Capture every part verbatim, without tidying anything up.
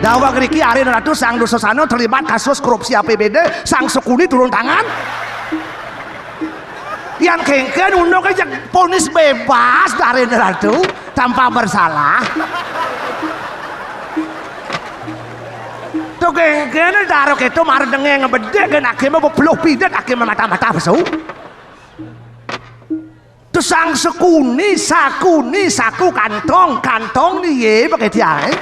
Daweg ngriki Arin Ratu Sang Dursasana terlibat kasus korupsi A P B D, Sang Sukuni turun tangan. Yan kéngkén unduk aja ponis bebas dari Ratu tanpa bersalah. Tuh kéngkén daro kéto mardengé ngebedik kén aké mah bepeluh pidet aké mah mata-mata pesu. Tuh Sang Sukuni, Sakuni, Saku kantong, kantong ni yé pakai tiang.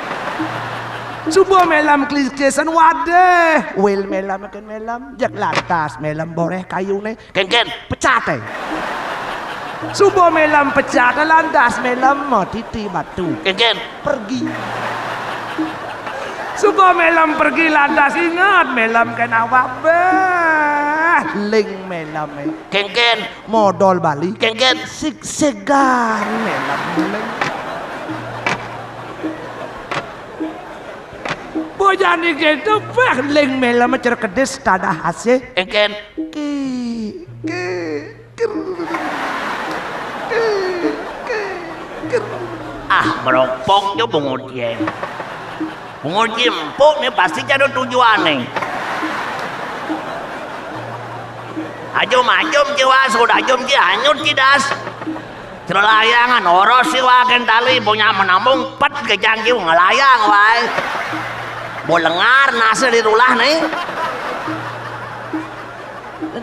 Suba mélam kelikisan wadéh, wil mélam kén mélam, jak lantas mélam boréh kayuné. Kéngkén, pecat é. Suba mélam pecat, lantas mélam matiti batu. Kéngkén. Pergi. Suba mélam pergi, lantas inget mélam kén awak béh. Ling mélam é. Kéngkén. Modol Bali. Kéngkén. Sigsigan mélam. Bojani kéto béh ling mélam cerkedis tadah asih. Kéngkén. Ki, ki, ker. Ki, ki, ker. Ah, meropong jo bungut yé. Bungut yé empuk né pasti ja ada tujuané. Ajum-ajum ci was, udah ajum ci anyut ci das. Celelayangan oros ci wa kén tali, punya menambung pet kejang ci ngelayang waé. Bo lengar nase di rulah né.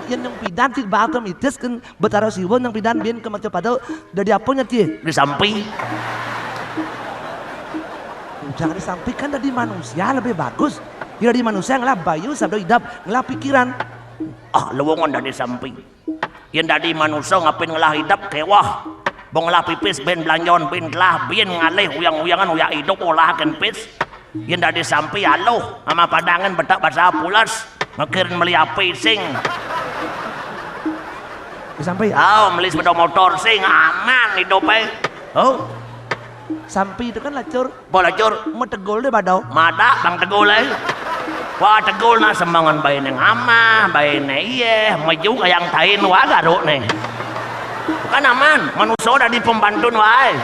Yén nyang pidan ti bakal mitis kén Betara Siwa nyang pidan bin ka mercapada dadi apa nya ti? Disampi. Jangan disampi, kan dadi manusia lebih bagus. Yén dadi manusia ngelah bayu sabda idap, ngelah pikiran. Ah, luungan dadi sampi. Yén dadi manusa ngapin ngelah idep kéweh. Bo ngelah pipis bin belanjon bin telah bin ngalih uyang-uyangan uyak idup olah kén pis. Yén dadi sampi aluh, ama padangan betak basa pules, ngekirin meli api sing. Sampi. Au, meli sepeda motor sing aman idupé. Oh. Sampi itu kan lacur. Apa lacur? Metegul deh badau. Madak bang tegul é. Wah, tegul nak semengan bainé ngamah, bainé iyéh, meju kayang tain wah garuk né. Bukan aman, manusa dadi pembantun waé.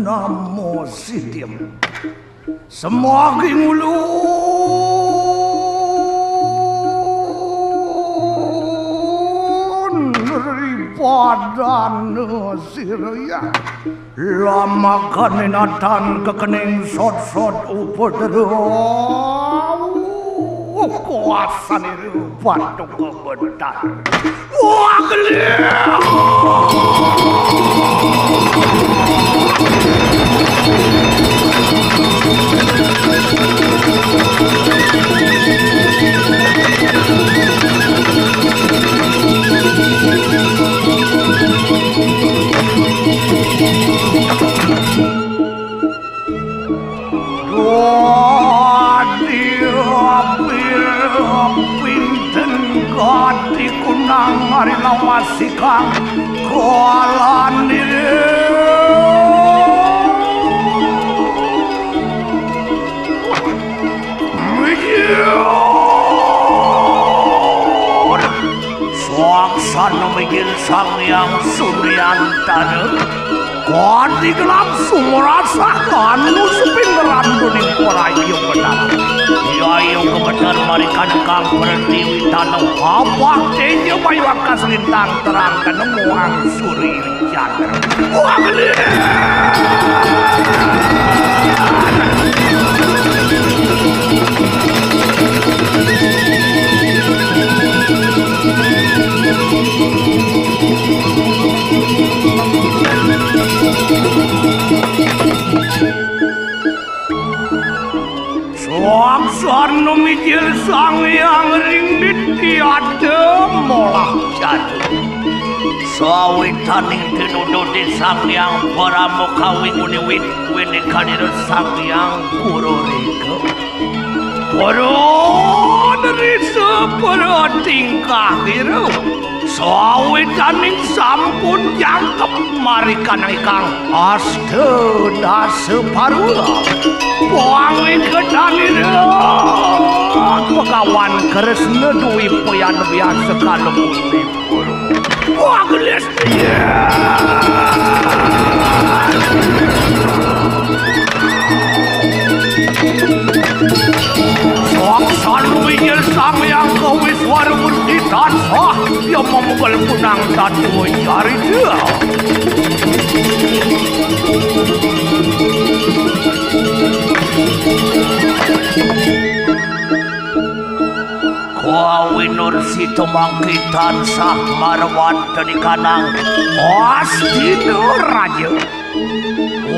Namo Siddham. Semaging ulun ripadana siraya. Lamakaninatan kekening sot-sot upadraw. Kuasanira batu kebetan. Wah, geli. Dadi pira pinten gati kunang ari lawas ikang kalanira. Mijil. Saksana mijil Sang Hyang Suryantara. Kadi gelap sumrasa anu seping ngeranduning paraya benar. Yaya gemeter marikan kang pertiwi tanah. Abah teja bayu akas lintang terang kenemuang suri candra. Wah, gede. Saksana mijil Sang Hyang ring ditiada molah jadu. Sawitaning tinuduh di Sang Hyang Parama Kawi nguniwit winikadira Sang Hyang Pururika. Purun risa pura tingkah ira. Sawitaning sampun jangkep marikan ikang asta dasa parula. Pangiketanira Begawan Kresna dwi payan biasa kalebur. Wah, gelis. Saksana mijil Sang Hyang Kawiswara Murti tansah ya mamugel punang tatu carita. Kawi Nursita mangkin tansah marwanteni kanang Astina Raja.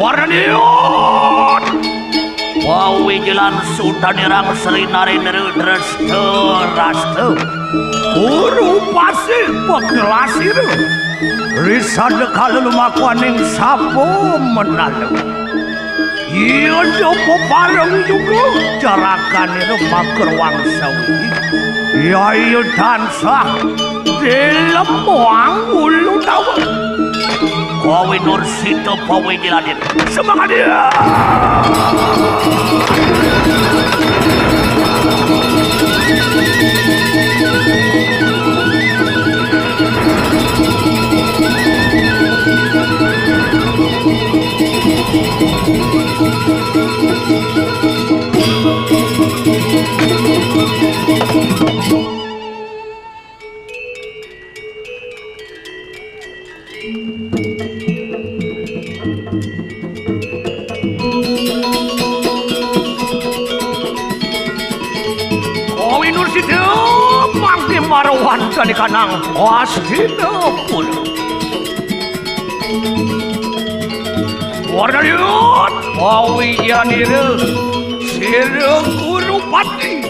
Waraniat! Pawijilan sutanirang Sri Narendra Dresta Rasta. Guru pasih paglasira. Risada kala lumakuaning sapa menala. Iya da pepareng juga jarakanira makruwang sawi. Yaya tansah dilemuang ulu tawa. Kawi Nursita pawijilanin. Semangat dia. Kawi Nursita mangkin marwanteni kanang Astina pura. Warna liut, pawijanira sira Guru Pati.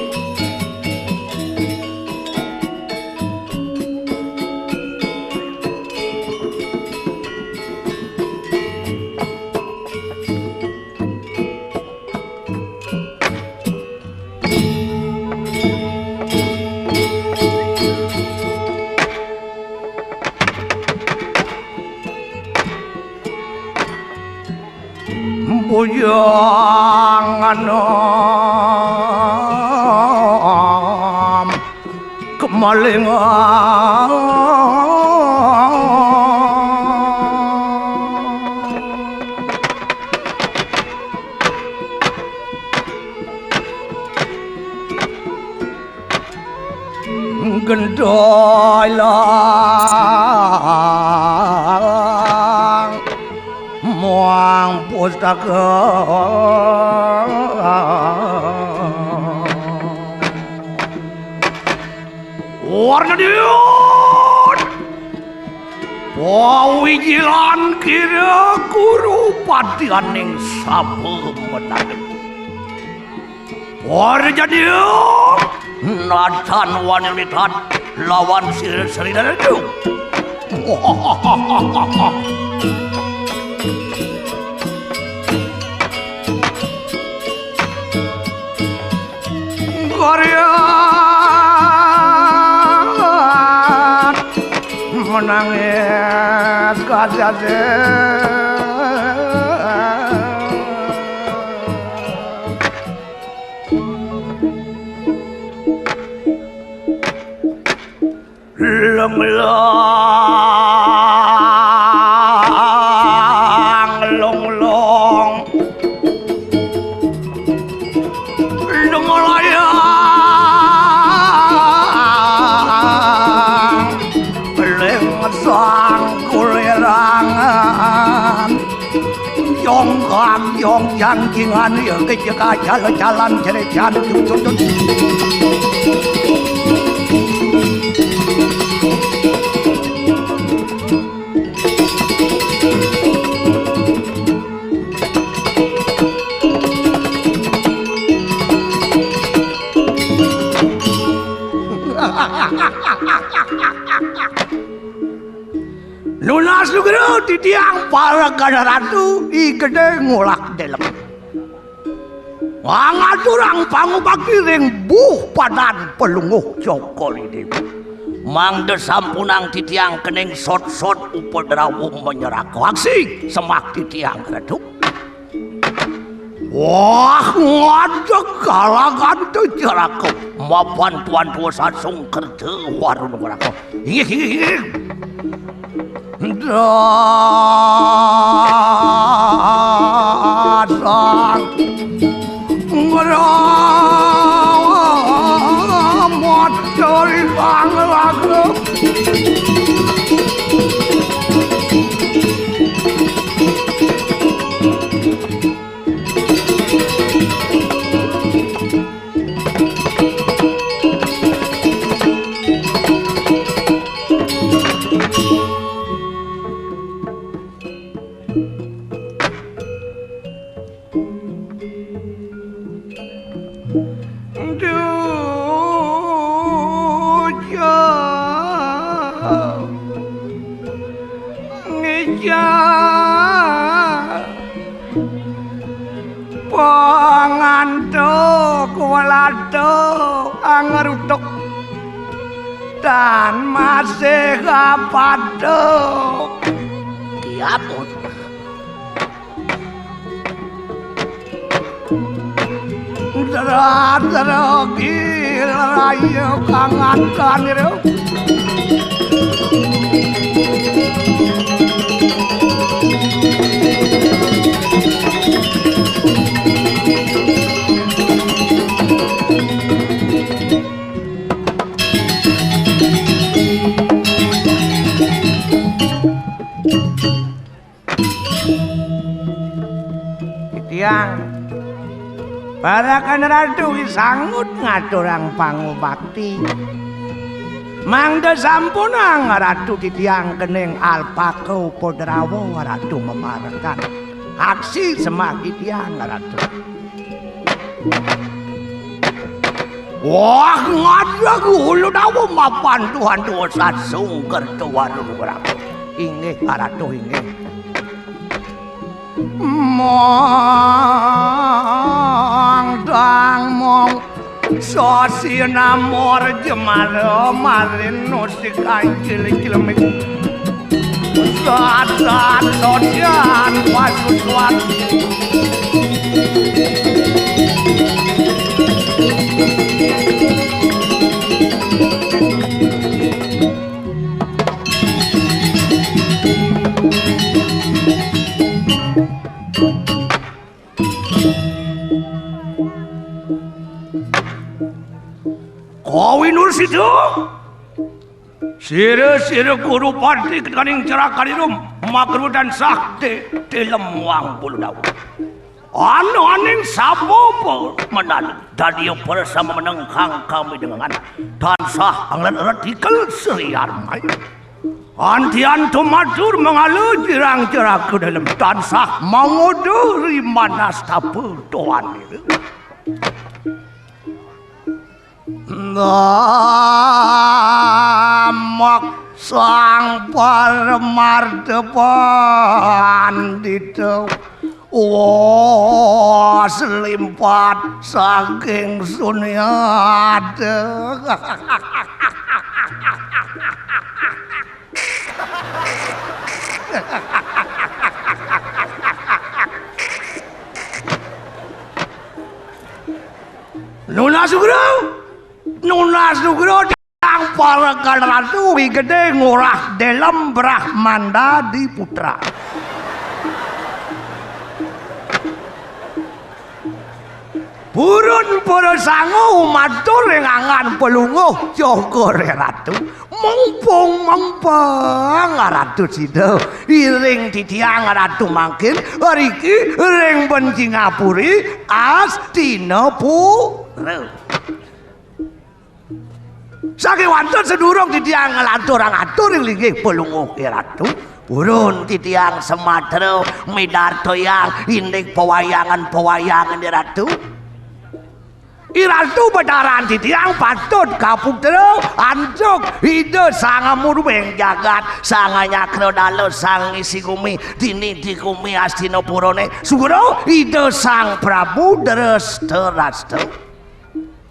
Bujang anom kemalingan. Gendai lang muang pustaka. Warna diun pawijilan kira guru patianing sapa menangin. Warjadya natan wani litan lawan sir-, sri dadu. Karya menangis kasase. Lenglang, longlong. Lengelayang, lengsang kulirangan. Yong kang yong jangkingan ya kejeka jala-jalan jerejan tututut. Nunas nugra titiang para gana ratu, i gedé ngulak deleng. Ngangaturang pangubakti ring buh padan Palungguh Cokor I Déwa. Mangda sampunang titiang kening sot-sot upadrawa manyeraka. Aksi semak titiang ratu. Wah, ngadeg kalagan tejaraka. Mapan tuan tua sasung kerja warung neraka. Inggih, inggih, inggih. Dasar ngeramot dari sang raga. Duh, ya. Ngejak pangantuk, welatuk, angerutuk, tan masih kapatuk. Kiamut. Dara-dara gila rayu kangankan ira. Titiang, parakan ratu, sangut ngaturang pangubakti. Mangda sampunang ratu titiang kening alpaka upadrawa ratu mamarekan. Aksi semah titiang ratu. Wah, ngadeg ulu dawa mapan tuhan tua sasung kerta warung raga. Inggih, Ratu, inggih. Mong dang mong, sasi namor jemala malin nusik ancil cilemik. Sat-sat sodian pasusuan. Kawinur sida Sira-sira guru pati kaning cerakan irum, makruh tansah di, di lemwang bulu daun. Ananing sapa menalu, dadi persama menengkang kami dengan tansah anglet retikel serian mai. Antian tumatur mengala jirang jeraku dalam tansah mangoda ri manastapa tuan diri. Namak Sang Paramarta Pandita. Wah, selimpat saking sunyata. Nunas Nugra, Nunas Nugra, Sang Parekan Ratu, Wi Gedé Ngurah Delem Brahmanda Diputra. Purun para sanga umatur ring angan Palungguh Cokor Ratu. Mumpung mengpeng Ratu sida iring titiang Ratu mangkin riki ring Bencingapuri Astinapura. Sakéwanten sadurung titiang nglanturang atur ring linggih Palungguh Ratu, purun titiang samatra midartayang indik pawayangan-pawayangan Ratu. I Ratu Bataran titiang patut kaputra antuk Ida Sang Murbeng Jagat, Sang Nyakra Dala, Sang Ngisi Gumi, Dini di Gumi Astinapurane, sugra Ida Sang Prabu Drestadrasta.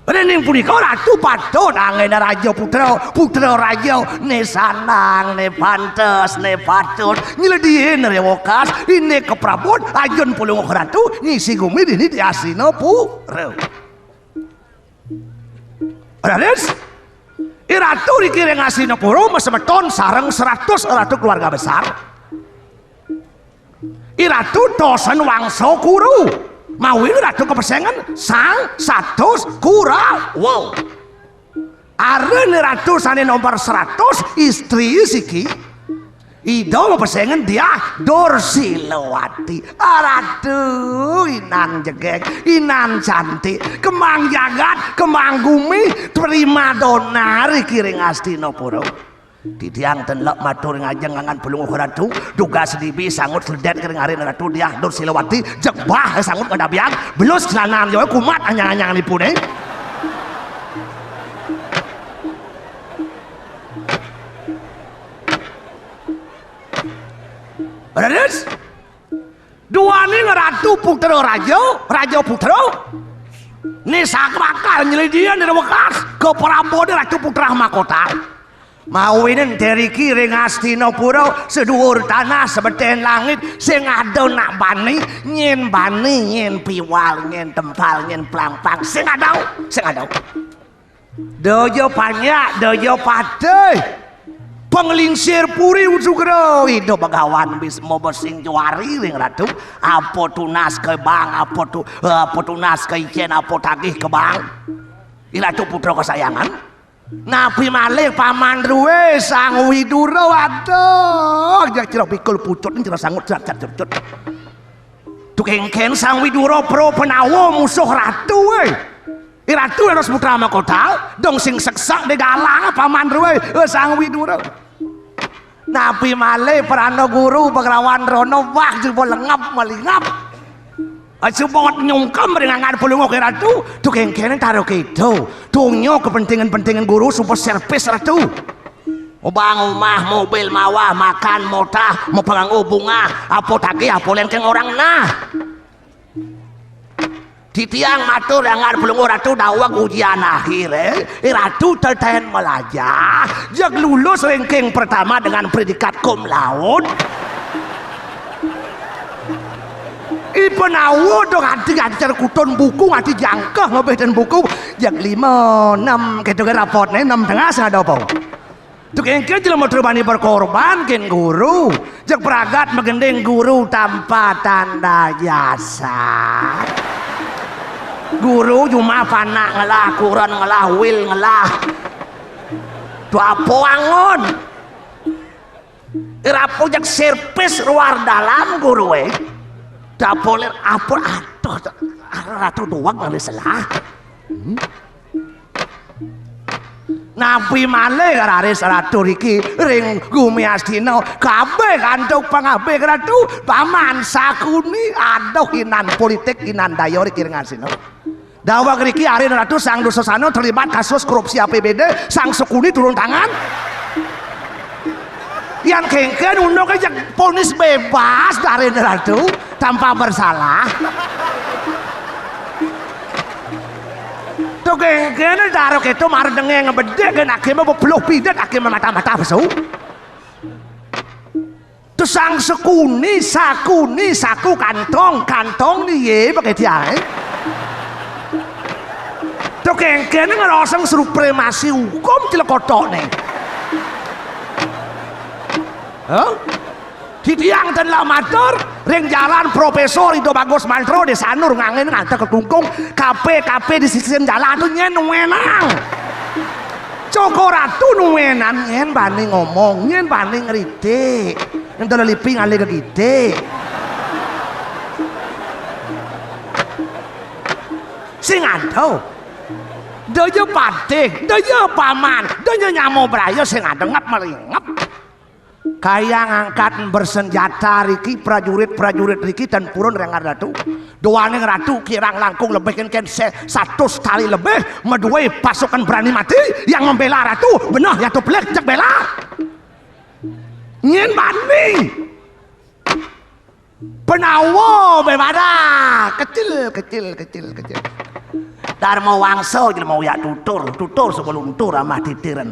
Ring punika Ratu patut anggena raja putra, putra raja, né sandang, né pantes, né patut, nyledhiin rewokas, indik kaprabot, ajun Palungguh Ratu, Ngisi Gumi dini di Astinapura. Raris, I Ratu riki ring Astinapura masemeton sareng seratus Ratu keluarga besar. I Ratu tosen wangsa Kuru, mawinan Ratu kapesengan Sang Satus Kurawa. Aren I Ratu sane nomor seratus, istri siki. Ida mapesengan Diah Dursilawati. Aratu inan jegeg, inan cantik, kembang jagat, kembang gumi, primadona riki ring Astinapura. Titiang tenlek matur ngajeng angan Palungguh Ratu, dugas dibi sangut sledet ring arin Ratu Diah Dursilawati, jeg bah sangut ngadabiang, belus celanan yo kumat anyang-anyanganipune. Raris, duaning Ratu Putra Raja, Raja Putra, ni sakbakal nyelidian di wekas, kaprabode Ratu Putra Mahkota. Mawinan teriki ring Astinapura, seduur tanah, sebeten langit, sing ada nak bani, nyen bani, nyen piwal, nyen tempal, nyen plampang, sing ada, sing ada. Daja panjak, daja patih. Panglingsir puri usugra, Ida Bagawan Bisma besing juari ring Ratu. Apa tunas ke bang, apa tu, apa tunas ke icen, apa tagih ke bang. I Ratu Putra kesayangan. Napi malih Paman Rue Sang Widura, waduh, jak cira pikul pucut, cira sangut, cira cat curcut. Tukengken Sang Widura pro penawa musuh ratu, eh. I Ratu Dados Putra Mahkota, dong sing seksak di galang Paman Rue, eh, Sang Widura. Napi malih Prana Guru Begrawan Rono, wah, jubul lengep melingap. Aja banget nyungkem ring angan Palungguh Ratu, tukengken tara keto. Dunya kepentingan-pentingan guru suba servis Ratu. Ubang umah, mobil mawah, makan motah, mapanganggo bungah, apa tagih, apa lengkeng orang nah. Titiang matur angan Palungguh Ratu daweg ujian akhir, eh. Ratu teten melajah, jeg lulus ranking pertama dengan predikat cum laude. Ipenawa dong ati ajar kutun buku, ati jangkeh ngebih dan buku, jeg lima, enam, keto ke rapotne, enam tengah sing ada apa? Tukengken jelema terubani berkorban, ken guru. Jeg pragat magending guru tanpa tanda jasa. Guru cuma panak ngelah, kuren ngelah, wil ngelah. Dua poangon. Ira pojak servis luar dalam guru, eh. Dapolir apa, aduh, ratu doang nang salah. Hmm. Napi malih raris ratu riki ring gumi Astina, kabeh antuk pangabih ratu, paman sakuni, aduh, inan politik, inan daya riki ring Astina. Daweg riki arin ratu Sang Dursasana terlibat kasus korupsi A P B D, Sang Sakuni turun tangan. Yan kengken unduk aja ponis bebas dari ratu tanpa bersalah. Tuh kengken daro keto mar dengeng ngebedik gen akeh mah bebeluh pidet akeh mah mata-mata pesu. Tuh Sang Sakuni, Sakuni, saku kantong, kantong ni ye pakai tiang. Tuh kengken ngeroseng supremasi hukum cilekotok nih. Hah? Titiang ten lah matur ring jalan Profesor Ido Bagus Mantro di Sanur ngangen ngantek ke Klungkung, kape-kape di sisihan jalan tuh nyen nuenang. Cokor Ratu nuenan nyen bani ngomong, nyen bani ngeritik. Yang dalam liping alih ke gitik. Sing ada. Daya patih, daya paman, daya nyamo braya sing ada ngap melingap. Kaya ngangkat bersenjata riki, prajurit-prajurit riki, ten purun rengar ratu. Doaning ratu kirang langkung lebih ken, ken se-, satus kali lebih, meduwe pasukan berani mati, yang membela ratu, benah ya tuh pelik, cek bela. Nyen bani. Penawa bebada, kecil, kecil, kecil, kecil. Dharma wangsa jelema uyak tutur, tutur sebelum tur amah titiren.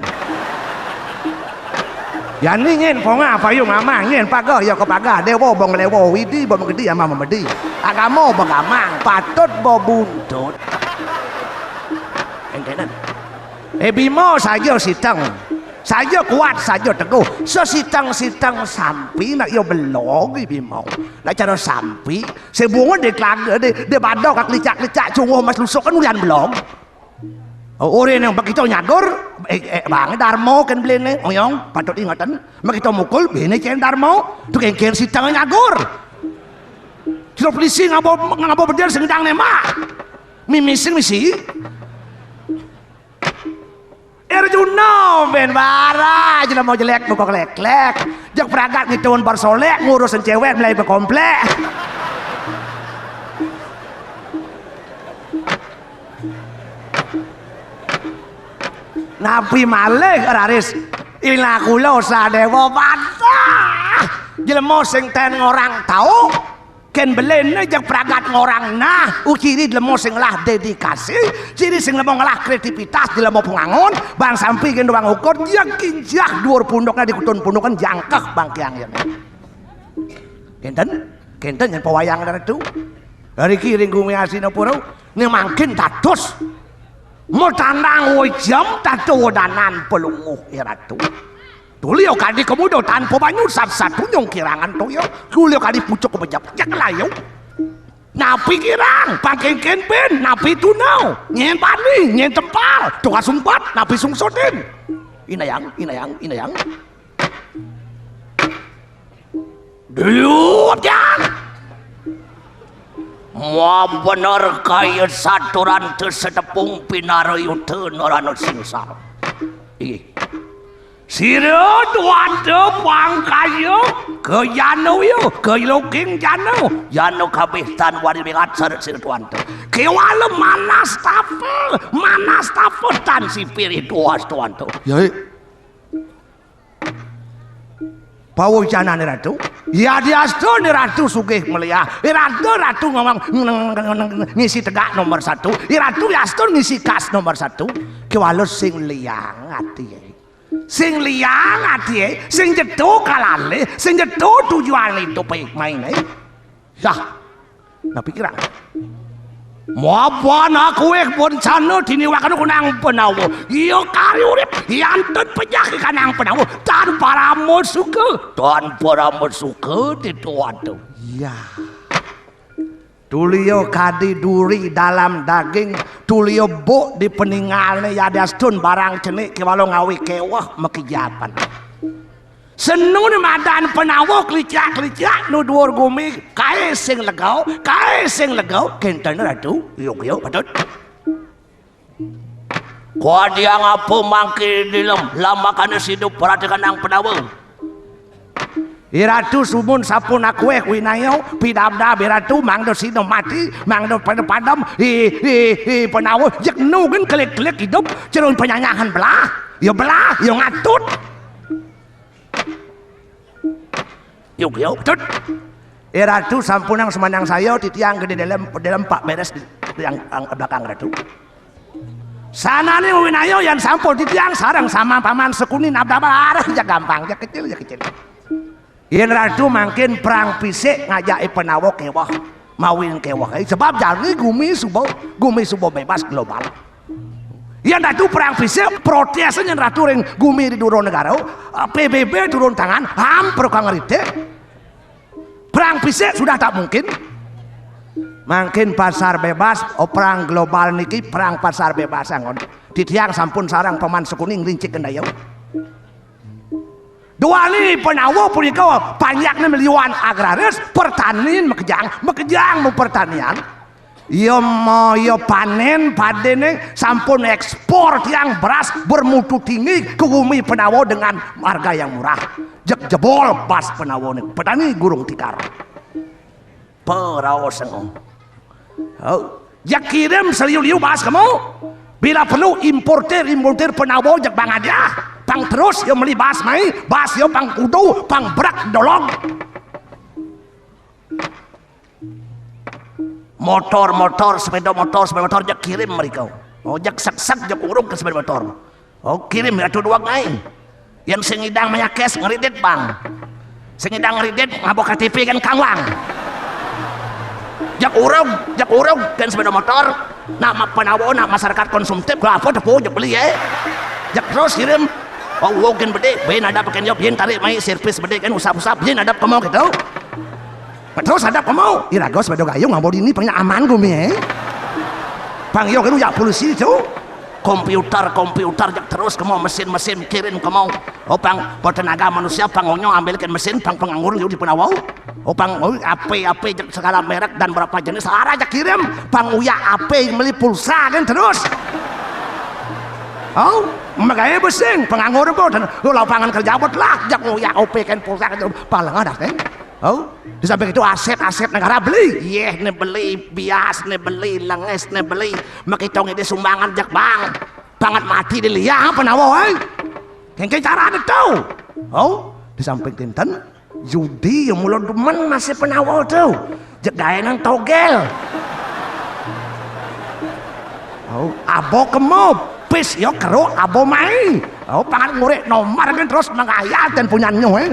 Ya ni nyen pongah payung amah, nyen pagah ya ke pagah, dewa bong lewa, widi bong gedi amah memedi. Agama begamang, patut bebuntut. Engkenen. Eh, Bima saja siteng. Saja kuat, saja teguh. Sesiteng-siteng sampi nak ya belog i Bima. Nak cara sampi, sebungun di kelaga, di, di badok kak licak-licak, cunguh mas lusuk kan ulian belog. Oh, ore nang begitu nyagur, eh, eh, bang, Darmo kan belene, oyong, patut ingatan. Begitu mukul, bene cen Darmo, tu kengken siteng nyagur. Ciro polisi ngabo, ngabo beder sengedang nema. Mimising misi. Arjuna ben bara jelema jelek buka leklek. Jeg pragat ngitun bersolek ngurusin cewek mulai berkomplek. Napi malih raris ila kula sadewa patah. Jelema sing ten ngorang tau. Ken belene jeg pragat ngorang nah, uciri jelema sing ngelah dedikasi, ciri sing jelema ngelah kreativitas jelema pangangon, bang sampi gen doang ukur, jeg kinjah duur pundukne dikutun pundukan jangkeh bang kiang yen. Kenten, kenten yen pawayang ratu. Riki ring gumi Astinapura, ne mangkin dados. Matandang wejam tata wedanan pelunguh, eh, ratu. Tulio kadi kemudo tanpa banyu sat-satunyung kirangan toya. Tulio kadi pucuk kebejap jak layu. Napi kirang, pangkengken ben, napi tunau, nyen bani, nyen tempal, tukang sumpat, napi sungsotin. Inayang, inayang, inayang. Diyut, Jang. Mabener kaya saturan te setepung pinara yuta narana singsara. Inggih. Sira tuanta pangkaya ka jana wiya, ka loking jana, jana kabeh tan wani mingat saret sira tuanta. Kewala manastapa, manastapa tan sipir tuas tuanta. Yai. Pawajanane ratu. Yadiastane ratu sugih meliah. Ratu, ratu ngomong ngisi tegak nomor satu. Ratu yastun ngisi kas nomor satu. Kewala sing liang ati. Sing liang ati, sing jedo kalalih, sing jedo tujuan idupe maine. Yah, napi kirang? Mapan aku eh bencana dini wakana kunang penawa. Iya kari urip, yantun penyakit kanang penawa. Tan parama suka, tan parama suka ditu waduh. Iya. Tulia kadi duri dalam daging, tulia buk di peningalne, yadiastun barang cenik kewala ngawi keweh makijapan. Senune madan Penawa klicak-klicak nu duur gumi, kae sing lega, kae sing lega, kenten Ratu, yuk, yuk, patut. Kadiang apa mangke dilem, lamakane sida perhatikanang Penawa. I Ratu sumun sampun akueh winaya, pidabdab I Ratu mangda sida mati, mangda pada padem, i, i, i Penawa, jeg nu gen kelik-kelik idup, cerun penyanyahan belah, ya belah, ya ngatut. Yuk, yuk, tut. Eh, Ratu, sampunang semandang saya, titiang gede dalam, dalam pak beres di yang, yang belakang Ratu. Sanane winaya yan sampun titiang sareng sama paman Sekuni nabdabal arah ja gampang, ja kecil, ja kecil. Yen Ratu mangkin perang pisik ngajak I Penawa keweh, mawin keweh. Sebab jani gumi suba, gumi suba bebas global. Yen Ratu perang fisik, protes yen Ratu ring gumi di dura negara, P B B turun tangan, ham perkara ngeritik. Perang fisik sudah tak mungkin. Mangkin pasar bebas, oh, perang global niki perang pasar bebas angon. Titiang sampun sareng paman Sekuni ngrincik kendaya. Duaning Penawa punika panjakne meliwan agraris, pertanin makejang, makejang mu pertanian. Iya ma-, iya panen padene sampun ekspor tiang beras bermutu tinggi ke gumi Penawa dengan harga yang murah. Jeg jebol bas Penawa ni, petani gurung tikar. Paraos engko. Oh, ya kirim seliu-liu bas kemo. Bila perlu importir, importir Penawa jeg Bangladesh. Pang terus ya meli bas mai, bas ya pang kudu, pang berak dolong. Motor-motor, sepeda motor, sepeda motor, jak kirim mereka. Oh, jak sek-sek, jak urung ke sepeda motor. Oh, kirim ya tuh dua ngai. Yang sing idang maya cash ngeridit, Bang. Sing idang ngeridit, ngabok K T P kan kangwang. Jak urung, jak urung, kan sepeda motor. Nak ma-, Penawa, nak masyarakat konsumtif, kelapa tepung, jak beli, eh. Jak terus kirim. Oh, wow, kan bede, ben ada pakai nyop, yen tarik mai servis bede kan usap-usap, yen ada kemau gitu. Terus ada kemau, iraga sepeda gayung ngabau dini, pang aman gumi, eh. Pang yo kan uyak polisi tu. Komputer, komputer, jak terus kemau, mesin, mesin, kirim kemau. Oh, pang, buat tenaga manusia, pang onyo ambil kan mesin, pang penganggur liu di Penawa. Oh, pang, oh, A P, A P, jak segala merek dan berapa jenis, arah jak kirim. Pang uyak A P, meli pulsa kan terus. Oh, megai besing, penganggur bot. Lu lapangan kerja bot lah, jak uyak A P kan pulsa kan terus. Paling ada, eh. Oh, di samping itu aset-aset negara beli. Yeh, ne beli, bias ne beli, lenges ne beli. Makitong ide sumbangan jak bank. Pangat mati di liang Penawa, eh. Kengke cara ada tahu. Oh, di samping tinten, judi yang mula demen masih Penawa tu. Jeg gaenan togel. Oh, abo kemo, pis yo keruk abo mai. Oh, pangan ngurek nomor kan terus mengayal dan punya nyuh, eh.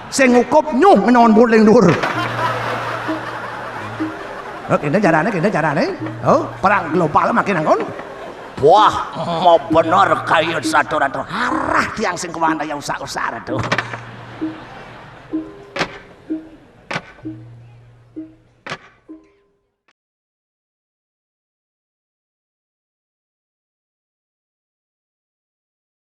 Sing ngukup nyuh ngenawan buling dur. Oh, kene carane, kene carane. Oh, perang global makin angkon. Wah, mau bener kayu satu ratu. Harah tiang sing kemana ya usah-usah ratu.